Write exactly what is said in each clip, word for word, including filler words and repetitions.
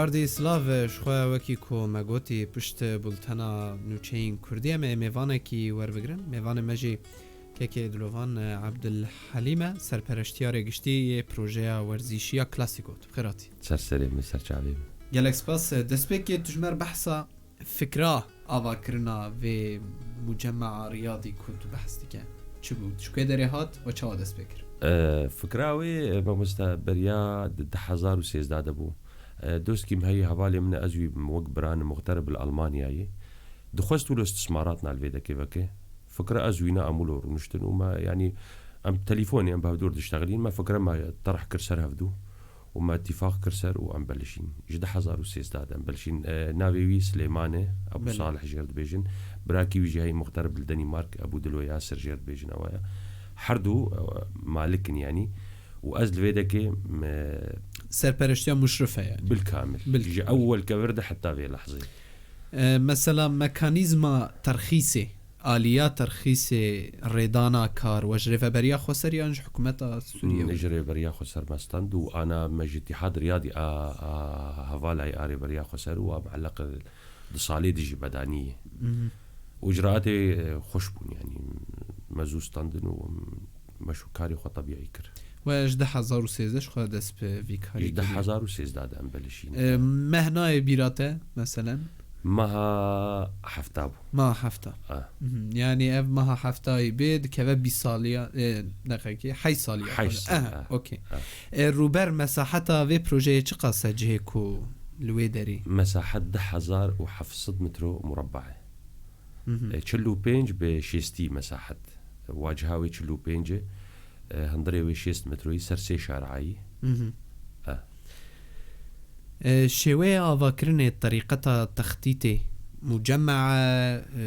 Ardî silav, ji xwe wekî ku me gotî pişt bultena nûçeyên Kurdî em ê mêvanekî werbigirin. Mêvanê me jî kekê Dilovan Ebdulhelîm e, serpereştiyarê giştî yê projeya werzîşî ya Klasîko. Tu bi xêr hatî. Ser serê min, ser çavê min. Gelek spas. Destpêkê tu ji me re behsa fikra avakirina vê mucemmaa riyadî ku tu behs dike çi bû? Ji ku derê hat û çawa dest pê kir? E, fikra wê, e, mamosta, beriya di du hezar û sêzdeh de bû. E, dostkî min heye, hevalê min e, ez wî wek bira ne, muxterib li Almanyayê. Dixwest wilo istismaratna li vê dekê veke. Fikra ez wîna em wilo rûniştin û me, yanî, em telefonê, em bi hevdûr diştexilîn, me fikra me terh kir ser hevdû. û me îtîfaq kir ser û em belişîn. Ji du hezar û sêzdeh de em belişîn. E, navê wî Silêman e, Ebu Belê. Salih jê re dibêjin. Birakî wî jî heye muxterib li Denîmark, Ebu Dilo Yasir jê re dibêjin ewa ye. Her du, e, malik in yanî. Û ez li vê dekê, e, Serpereştiya muşrif e yanî. Bilkamil. Bilkamil. Ji ewwel kevir de heta vê lehzê. E, mesela mekanîzma terxîsê, aliya terxîsê rêdana kar we ji Rêveberiya Xweser yan ji hikûmeta Sûriyê? Hmm, we? Ji Rêveberiya Xweser me stand û ana me ji Îtîhad Riyadî a, a hevalayê a Rêveberiya Xweser û a muelleq di salê dijî bedanî ye. Mhm. Û icraatê, e, xweş bûn, yanî me zû standin û me şû karê xwe tebîî kir. We ji du hezar û sêzdeh ji xwe dest bi vî karî Ji kiriye? du hezar û sêzdeh de em belişîn. E, meh nayê bîra te, meselen? Meha hefta bû. Meha hefta. Ah. Mhm. Yanî ev meha heftayî bê, dikeve bîst saliya, e, deqekê, heyş saliya. Heyş xwe. Sal, Aha, ah, okey. Ah. E, rûber mesaheta vê projeyê çiqas e cihê ku li wê derî? Mesahet du hezar û heft sed metro murabba e. Mhm. E, çil û pênc bi şêstî mesahet. Waciha wê çil û pênc e. E, hundirê wê şêst metroyî ser sê şarayî. Mhm. E. E, şêweyê avakirinê terîqeta textîtê mucemma e, e,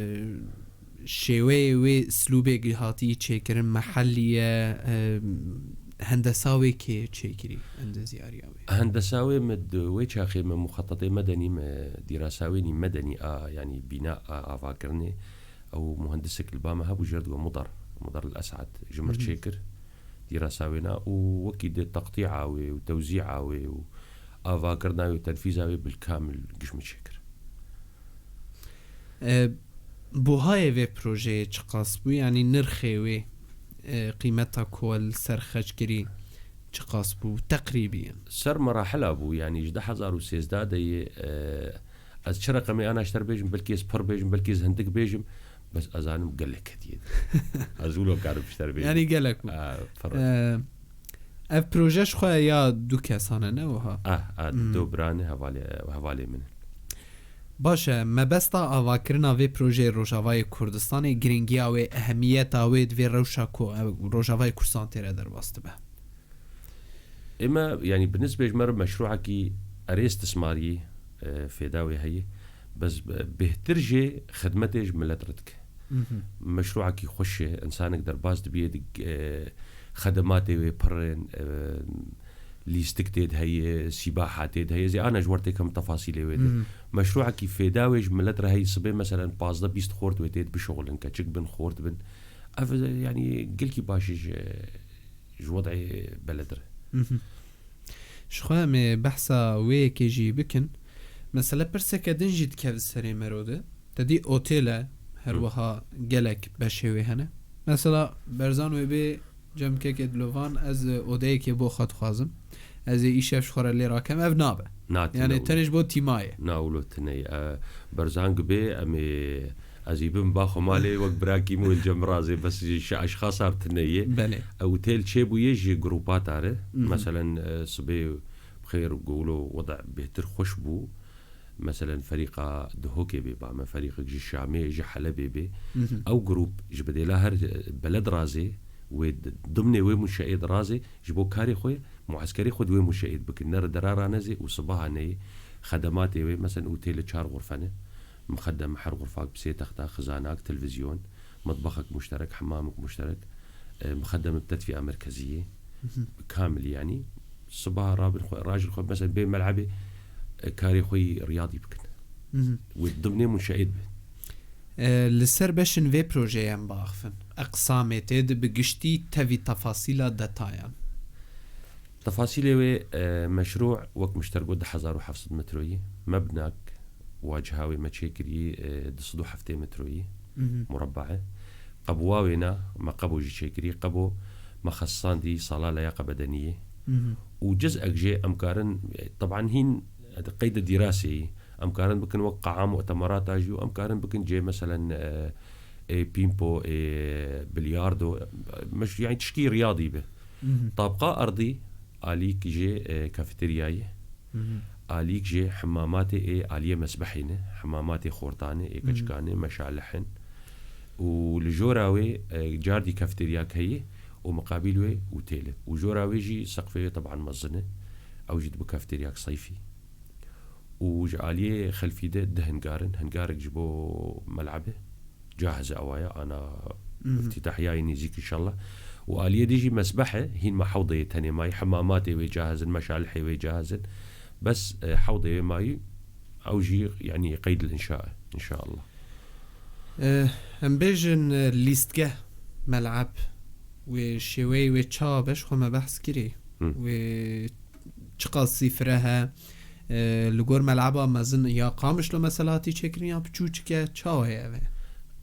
şêweyê wê, slûbê hatî çêkirin mehellî ye, e, hendesa wê kê çêkirî, endeziyariya wê? Hendesa wê me di wê çaxê me muxetetê medenî, me dîrasa wê nî medenî a, yanî bîna a avakirinê, ew muhendisek li ba me hebû, jê re digo Mudar, Mudar el Esad, ji mir Hı hı. çêkir dîrasa wê na û wekî di teqtîa wê û tewzîa wê û avakirina wê û tenfîza wê bilkamil giş min çêkir. E, buhayê vê projeyê çiqas bû? Yanî nirxê wê, e, qîmeta ku we li ser xerc kirî çiqas bû? Teqrîbî yen. Ser merahila bû, yanî ji du hezar û sêzdeh de yê, e, ez çi reqemê ana ji te re bêjim, belkî ez pir bêjim, belkî ez hindik bêjim, bes ez zanim gelek hediye dî. Ez wilo karim ji te re bêjim. Yanî gelek bû. E, pir. E, ev proje ji xwe ya du kesan e, ne wiha? Ah, ah, Hmm. du bira ne, hevalê, hevalê min in. Baş e, mebesta avakirina vê projeyê Rojavayê Kurdistanê, giringiya wê, ehemiyeta wê di vê rewşa ku ew Rojavayê Kurdistan tê re derbas dibe? Ême, yanî bi nisbê ji me re meşrûekî erê istismarî, e, fêda wê heye, bes, e, bêhtir jê xidmetê ji milet re dike. Mhm. Meşrûekî xweş e, insanek derbas dibî, di, e, xedematê wê pir in, e, lîstik tê de heye, sîbaha tê de heye. Ez ê ana ji we re têkim tefasîlê wê de. Mhm. Meşrûekî fêda wê ji milet re heye, sibê meselen pazdeh bîst xort wê tê de bişuxulin, keçik bin, xort bin. Ev, yanî gelkî baş e ji, ji wed'ê beled re. Mhm. Ji xwe em ê behsa wê yekê jî bikin. Mesele pirseke din jî dikeve serê mero de. Te dî otêl e, her Hı. wiha gelek beşê wê hene. Mesela Berzan wê bê cem kekê Dilovan, ez odeyekê bo xwe dixwazim. Ez ê îşev ji xwe re lê rakem, ev nabe. Nat, Yanî ne tenê ji bo tîmayê. Na wilo tune ye. E, Berzan gibê, em ê, ez ê bim ba xwe malê, wek birakî min wê li cem razê, bes ji, ji eşxasa re tune ye. Belê. E, otêl çêbûye ji grûpa tare. Mhm. Meselen, e, sibê bi xêr, wilo weda bêhtir xweş bû. Meselen, ferîqa Duhokê bê, ba me ferîqek ji Şamê, ji Helebê bê. Mhm. Ew grûp ji bedêla her beled razê, wê di-, dimnê wê munşeê di razê, ji bo karê xwe, mueskerê xwe di wê munşeê de bikin. Ne re dera ranezê û sibaha neyê. Xedematê wê, meselen, otêlê çar xurfe ne. Mixedem her xurfak bi sê texta, xizanak, televizyon, mitbexek muşterek, hemamek muşterek, e, mixedem bi tedfîa merkeziyê, Mhm. kamil yanî. Sibaha rabin xwe, rajin xwe, mesela bê melebê, e, karê xwe yî riyadî bikin. Mhm. Wê dimnê munşeê de be. E, li ser beşin vê projeyê em biaxifin. Eqsamê tê de bi giştî tevî tefasîla detayan. Tefasîlê wê, e, meşrû wek min ji te re got du hezar û heft sed metroyî, mebnak, waciha wê me çêkirî, e, du sed û heftê metroyî, mhm, murabbae. Qebûa wêna, me qebû jî çêkirî, qebû me xesisandî sala leyaqa bedeniyê. Mhm. Û cizek jê em karin, e, teban hîn qeyde dîraseyî, em karin bikin wek qaa mutemerata jî û em karin bikin cê, meselen, e, ê pîmpo, ê bilyardo, meş-, yani tişkî riyadî be. Mhm. Tabqa erdî alîk jê, e, kafeteryayê, mhm, alîk jê hemamatê ê aliyê mesbehê ne, hemamatê xortanê, ê, mhm, keçikanê, meşalihên. Û li jora wê, e, cardî kafeteryak heye û miqabîl wê otêl e. Û jora wê jî seqfê wê teban mezin e. Ew jî dibe kafeteryak seyfî. Û ji aliyê xelfî de du hingar in. Hingarek ji bo mel'ebe, cahiz e, awaya, ana, mhm, iftîtahiyayê nêzîk inşallah. Û aliyê dî jî mesbeh e, hîn me hewdeyê tenê mayî, hemamatê wê cahiz in, meşalihê wê cahiz in. Bes, e, hewdeyê mayî, ew jî, yani, qeyd el-înşa e, inşallah. Eh, em bêjin, eh, lîstgeh, mel'eb, wê şêweyê wê çawa be, ji xwe me behs kirî. Hı. Wê çiqas sîfire he, eh, li gor mel'eba mezin ya Qamişlo mesela hatî çêkirin ya biçûçik e, çawa ye ev e?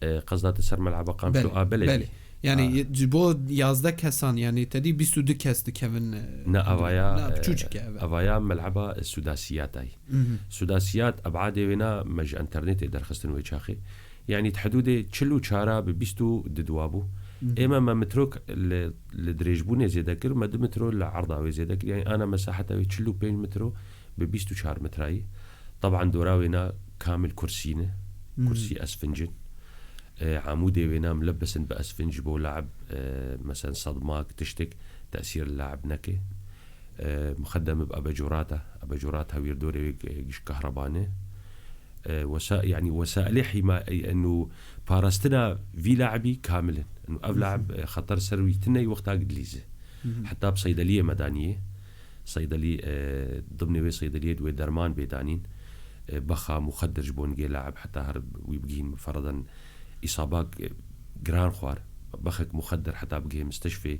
E, qezda te ser mel'eba Qamişlo? Belê, a, belê. Belê. Yani, a, ji bo yazdeh kesan, yani, te dî bîst û du kes dikevin, e, ne, avaya, ne, e, biçûçik e, evet. Avaya mel'eba, e, sudasiyat ay. Mhm. Sudasiyat, ebadê wê na me ji internetê derxistin wê çaxê. Yani, di hidûdê çil û çara bi bîst û du dua bû. Mhm. Ême me metro k-, li, li dirêjbûnê zêde kir, me du metro li erda wê zêde kir. Yani, ana mesaheta wê çil û pênc metro bi bîst û çar metrayî. Taban dora wê na kamil kursî ne. Mhm. Kursî esfinc in. E, amûdê wê na milebesin bi esfinc ji bo laib, e, meselen sedmak, tiştik tesîr li laib neke. E, muxedem bi ebecûrata, ebecûrata wîrdorê wê g-, giş kahrebane. E, wesa-, yani wesailê hîma-, e, enu parastina vî laibî kamil in. Enu ev laib, e, xeter ser wî tine wexta dilîze. Mhm. Heta bi seydeliyê me daniyê. Seydelî, e, dimnê wê seydeliyê di wê derman bê danîn. E, bexa muxeddir ji bo nigê laib heta her wî bigihîn fereden îsabak, e, giran xwar. Bexek muxeddir heta bigihê misteşfê,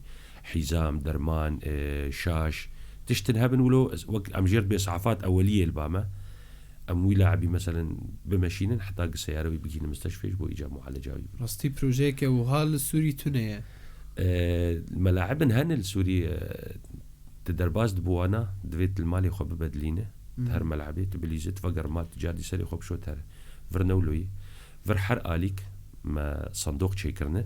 hîzam, derman, e, şaş, tiştin hebin wilo wek em jêr bê safat eweliyê li ba me. Em wî laibî meselen bimeşînin heta gi seyare wî bigihînin misteşfê ji bo îca mualeca wî. Rastî projeyeke wiha li Sûrî tune ye. E, melaibin hene li Sûrî, e, Tu derbas dibo wana, divê tu li malê xwe bibedilîne. Hı. Her melebê tu bilîze, tu veger mal, tu cardî serê xwe bişo tere. Vir newloyî. Vir her alîk me sandoq çêkirine,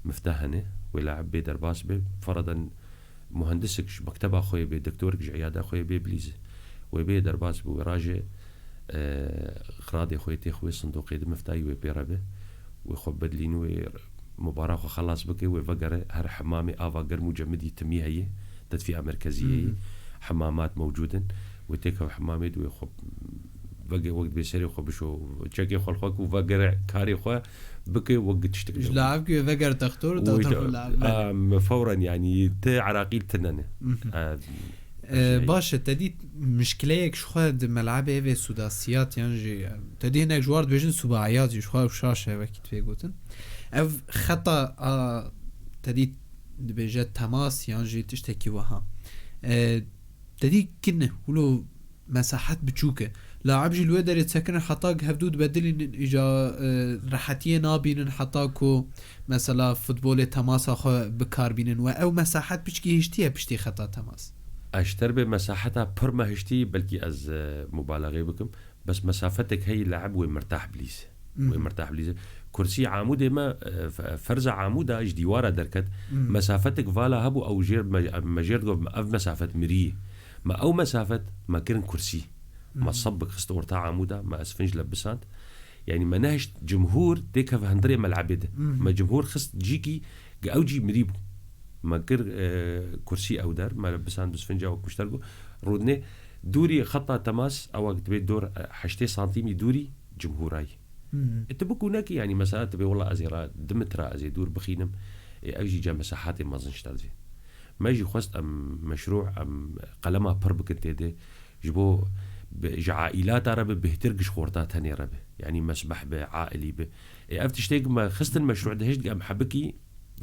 mifte hene, wê laib bê derbas be. Fereden muhendisek ji mekteba xwe yê bê, doktorek ji îyada xwe yê bê bilîze. Wê bê derbas be, wê raje, e, xiradê xwe yê tê xwe yê sandoqê di miftayî wê pê re be. Wê xwe bidilîne, wê mubara xwe xelas bike, wê vegere her hemamê ava germ û cemidî timî heye, tedfîya merkezî heye, Hı hı. hemamat mewcûd in, wê têkev hemamê di wê xwe vege-, wek dibê serê xwe bişo, çekê xwe li xwe ku vegere karê xwe bike wek tiştek Ji newî. Lav ku veger textor, Wê textor te-, lav, belê. Em fewren, yanî, ti eraqî li tine ne. Hı hı. Em, Ee, Şey. Baş e, te dît mişkileyek ji xwe di melebê vê Sudasiyat yan jî, te dî hinek ji war dibêjin Subaiyat jî ji xwe ew şaş e wekî tu yê gotin. Ev xeta a, te dît dibêje temas yan jî tiştekî wiha. Ee, te dî kin e, wilo mesahet biçûk e. Laib jî li wê derê çekirin heta hevdû dibedilînin îca, e, rehetiyê nabînin heta ku mesela futbolê temasa xwe bi kar bînin we ew mesahet piçkî hiştiye piştî xeta temas. Ez ji te re bê mesaheta pir me hiştî, belkî ez, e, mubalaxê bikim, bes mesafetek heyî laib wê mirtah bilîze. Wê Mhm. mirtah bilîze. Kursî amûdê me, e, fe-, ferza amûda ji dîwara derket, Mhm. mesafetek vala hebû ew jêr me, me jêr digot, me ev mesafet mirî. Me ew mesafet me kirin kursî. Me Mhm. sabbik xist orta amûda, me esfinc lebisand. Yanî me nehişt cumhûr têkeve hundirê melebê de. Mhm. Me cumhûr xist cîkî, ge ew cî mirî bû. Me kir, e, kursî ew der, me lebisand bi sfinca wek kuşter got. Rûdinê dûrî xeta temas, ewa dibê dor, e, heştê santîmî dûrî cumhûrayî. Mhm. E, tu bikû nekî, yanî mesela tu bê wela ez ê ra du metra ez ê dûr bixînim. E, ev jî ca mesahatê mezin ji te divê. Me jî xwest em meşrû, em qelema pir bikin tê de. Ji bo bi, ji aîlata re bi bêhtir giş xorta tenê re bi. Yanî mesbeh bi, ailî bi. Ê, ev tiştê me xistin meşrû de hişt em hebikî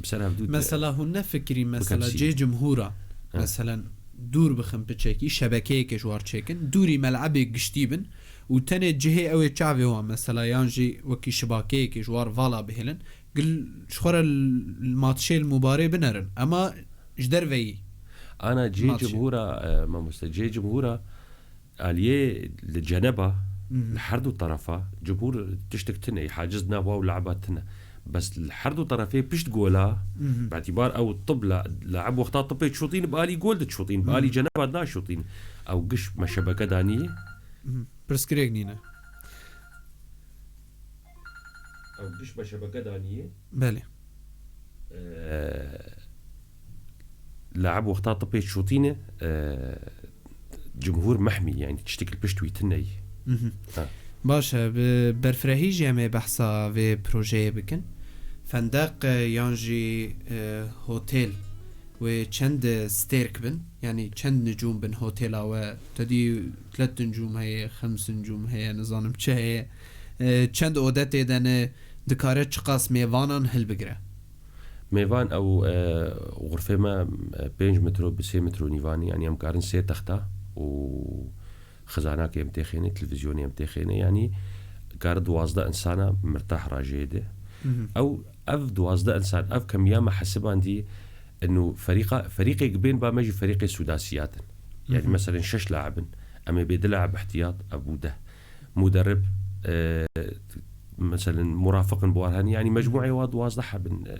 bi ser hevdû de Mesela hûn nefikirî, mesela bikepsî. Cê cumhûra. Ha. Meselen, dûr bixin piçekî, şebekeyekê ji war çêkin, dûrî melebê giştî bin û tenê cihê ew ê çavê wan mesela yan jî wekî şibakeyekê ji war vala bihêlin, gil ji xwe re l-, matişê li mubarê binerin. Ema ji derveyî. Ana cihê Matişê. Cimhûra, e, mamoste, cihê cimhûra aliyê li ceneba, Mhm. li her du terefa, cimhûr tiştik tune, haciz nav û le'ba tune. Bes li her du terefê pişt gola, Mhm. bi îtîbar ew tib le-, le'b wexta tibê dişûtîn, bi alî gol dişûtîn, bi alî Mhm. ceneba naşûtîn. Ew giş me şebeke daniyê. Mhm. Pirsgirêk nîne. Ew giş me şebeke daniyê. Belê. Ee, Le'b wexta tibê dişûtîne, ee, cimhûr mehmî, yani tiştek li pişt wî tune yî. Mhm. Ha. Baş e, bi berfirehî jî em ê behsa vê projeyê bikin. Fendeq, e, yan jî, e, hotel wê çend stêrk bin? Yani çend nicûm bin hotela we? Te dî tlet nicûm heye, xems nicûm heye, nizanim çi heye. E, çend ode tê de ne, dikare çiqas mêvanan hilbigire? Mêvan ew, e, xurfê me, e, pênc metro bi sê metro nîvanî, yani em karin sê texta û xizanakê em têxêne, televîzyonê em têxêne, yani kar duwazdeh insana mirtah rajeyê de. Mhm. Ew, ev duwazdeh insan, ev kemiya me hesibandî, inu ferîqa, ferîqek bên ba me jî ferîqê sudasiyat in. Yani Mhm. meselen şeş laib in, em ê bê du laib ihtiyat, ev bû deh. Muderrib, e, meselen murafiq in bi wan hani, yani mecmûê wa duwazdeh heb in, e,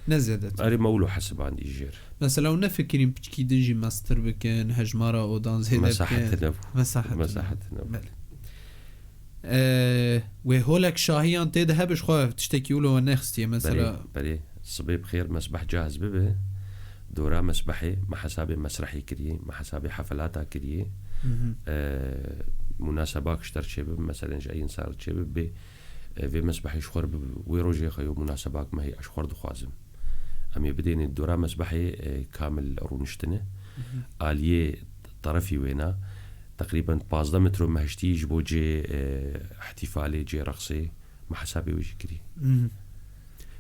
Ne zêdetir. Erê me wilo hesibandî jêr. Mesela, hûn nefikirîn piçkî din jî mestir bikin, hejmara odan zêde bikin? Mesahet nebû. Mesahet Mesahet nebû. Belê. Ee, wê holek şahiyan tê de hebe, ji xwe tiştekî wilo we nexstiye, mesela? Berê, berê. Sibê bi xêr mesbeh cahiz bibe. Dora mesbehê me hesabê mesrehê kiriye, me hesabê hefelata kiriye. Mhm. Ee, munasebak ji te re çêbibe, meselen ji ey insar çêbibe, bê, e, vê mesbehê ji xwe re bibe. Wê rojê xwe yo munasebak me heye, ez ji xwe re dixwazim. Em ê bidêne dora mesbehê, e, kamil rûniştine. Mhm. Aliyê terefî wêna, teqrîben pazdeh metro mehiştî ji bo cê, e, ihtifalê, cê reqsê, me hesabê wê jî kirî. Mhm.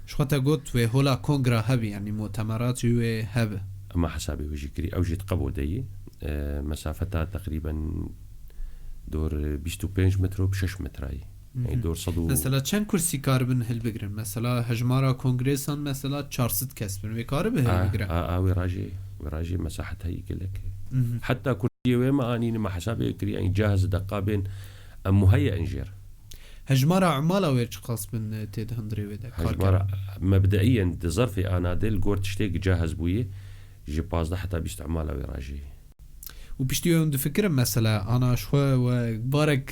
Ji xwe te got wê hola kongra hebî, yanî mutemerat jî wê hebe. Me hesabê wê jî kirî. Ew jî di qebo de yî. E, mesafeta teqrîben dor bîst û pênc metro bi şeş metrayî. Yani Mhm. dor sed û Mesela çend kursî karibin hilbigrin? Mesela hejmara kongresan mesela çar sed kes bin. Wê karibe A, hilbigre? a, a, wê rajê, wê rajê mesahet heyî gelek. Mhm. Heta kursiyê wê me anîne, me hesabê kirî, yani cahiz deqa bên, em muheyya in jêr. Hejmara umala wê çiqas bin, e, tê di hundirê wê de? Hejmara mebdeiyen di zerfê ana de li gor tiştê ki cahiz bûye, ji pazdeh heta bîst umala wê rajê. Û piştî wê hûn difikirin, mesela, ana ji xwe we barek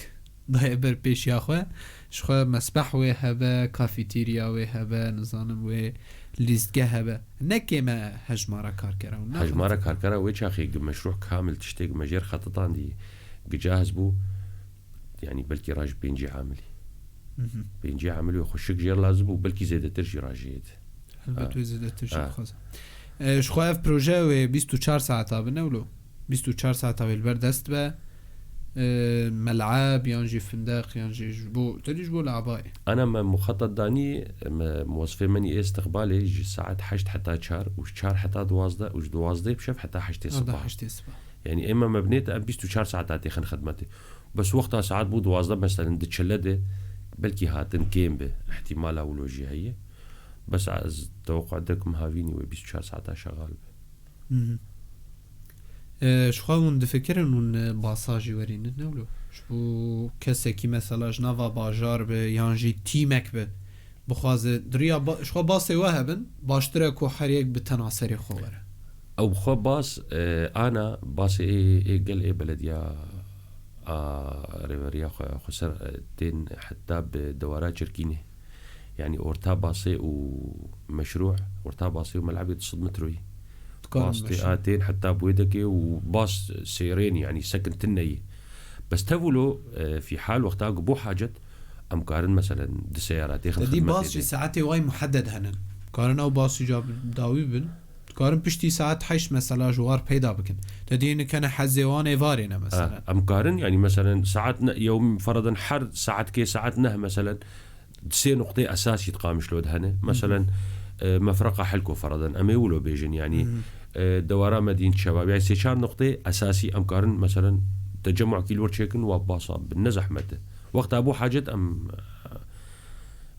daye ber pêşiya xwe, ji xwe mesbeh wê hebe, kafetîriya wê hebe, nizanim wê lîstgeh hebe. Ne kêm e hejmara karkera û ne Hejmara karkera wê çaxê gi meşrûh kamil tiştê gi me jêr xetitandî, gi cahiz bû, yanî belkî raj pêncî amilî. Mhm. Pêncî amilî wê xweşik jêr lazim bû, belkî zêdetir jî rajê yê di. Helbet Ha. wê zêdetir jî Ha. dixwaze. E, ji xwe ev proje wê bîst û çar saeta bi, ne wilo? Bîst û çar saeta wê li ber dest be, e, mel'eb yan jî findeq yan jî ji bo, tedî ji bo le'bayê. Ana me muxetet danî, me muwezifê menî ê istiqbalê ji saet heşt heta çar û ji çar heta duwazdeh û ji duwazdeh bi şev heta heştê Heta siba. heştê siba. Yani ê me mebnê te em bîst û çar saeta têxin xidmetê. Bes wexta saet bû duwazdeh, meselen di çile de belkî hatin kêm bi, ihtimala wilo jî heye. Bes ez teweqqa dikim havînî wê bîst û çar saeta şexal be. Mhm. E, ji xwe hûn difikirin hûn, e, basa jî werînin, ne wilo? Ji bo kesekî mesela ji nava bajar be yan jî tîmek be, bixwaze di riya ba-, ji xwe basê we hebin, baştir e ku her yek bi tena serê xwe were. Ew bi xwe bas, e, ana basê ê, ê gel ê belediya a rêveriya xwe, xwe ser, e, tên heta bi dewara Çirkînê. Yani orta basê û meşrû, orta basê û melebê du sed metroyî. Dikarin Bas tê meşrû. a tên heta bi wê dekê û bas sêrên, yani sekin tineyî. Bes tevûlo, e, fî hal wexta ku bo hacet, em karin meselen di seyara têxin Te dî xidmetê bas jî de. saetê way muhedded henin. Karin ew basî ca bi dawî bin. Dikarin piştî saet heşt mesela ji war peyda bikin. Te dî nikene hezê wan êvarê ne mesela. Ha, em karin, yani meselen saet ne, yewm feradan her saetkê saet neh meselen di sê nuqteyê esasî di Qamişlo de hene. Meselen, e, mefreqa Helko feradan. Em ê wilo bêjin, yani, Mhm. e, dewara me dîn çewa. Yani sê çar nuqtê esasî em karin, meselen, tecemmu'kî li wir çêkin, wa basa bin, ne zehmet e. Wexta bû hacet em,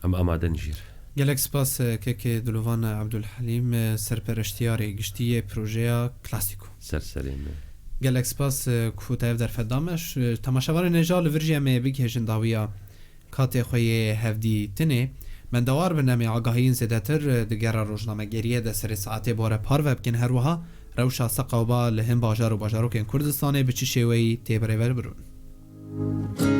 em amaden jîr. Gelek spas, e, kekê Dilovan Abdulhalim, e, serpereştiyarê giştî yê projeya Klasîko. Ser serê me. Gelek spas, e, ku te ev derfet da me. Ş-, temaşevanên hêja li vir jî em ê bigihêjin dawiya katê xwe yê hevdîtinê. Mendewar bin, em ê agahiyên zêdetir, e, di gera rojnamegeriyê de serê saetê bore parve bikin. Her wiha rewşa seqewba li hin bajar û bajarokên Kurdistanê bi çi şêweyî tê birêve birin.